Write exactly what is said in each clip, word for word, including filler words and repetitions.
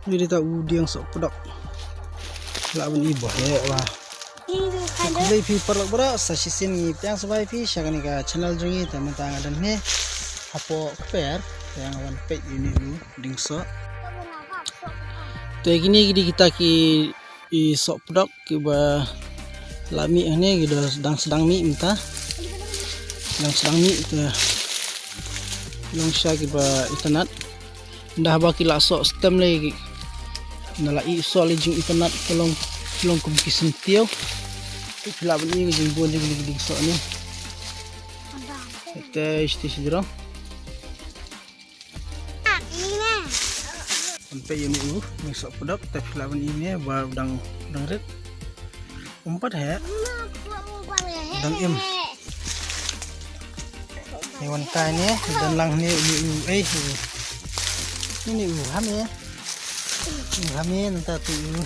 Ngi dei ta u dieng soh pdok. Lah ban i boh heh wa. Khublei phi paralok baroh, sa shisien ngi pdiang sngewbha ïa phi sha kane ka channel jong ngi. Te mynta nga don hangne hapoh kper, te nga wan peit ïa une u dieng soh. Te kine ki dei kita ki i soh pdok kiba la mih hangne, ki da dang sdang mih mynta. Dang sdang mih te long shisha kiba itynnad. Ynda haba ki la soh stem lei, ynda la ih soh lei jingitynnad ka long, long kum ki syntiew. Te phi lah ban i ka jingbun jong ki dieng soh ne. Te isti shi jrong. Ban peit ïa une u dieng soh pdok, te phi lah ban i ne ba dang, dang rit. Um pat heh. Dang im. Ngi wan kai ne, don lang ne une u, eh, u. Une u hame. U hame nangta tu u.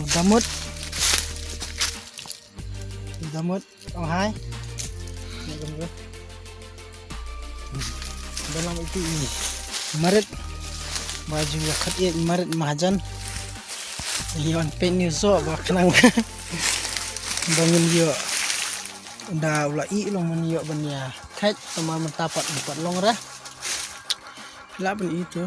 U damut. U damut, ong hai. Ni kam tu. Dalam itu ini. Marit. Baju la khat ïa marit mahajan. Ïa wan peit ne soh ba khnang. Ba ngin ïoh. Da u la ih long ban ïoh ban ïa. Khat tama mynta pat, pat long ra. La ban itu.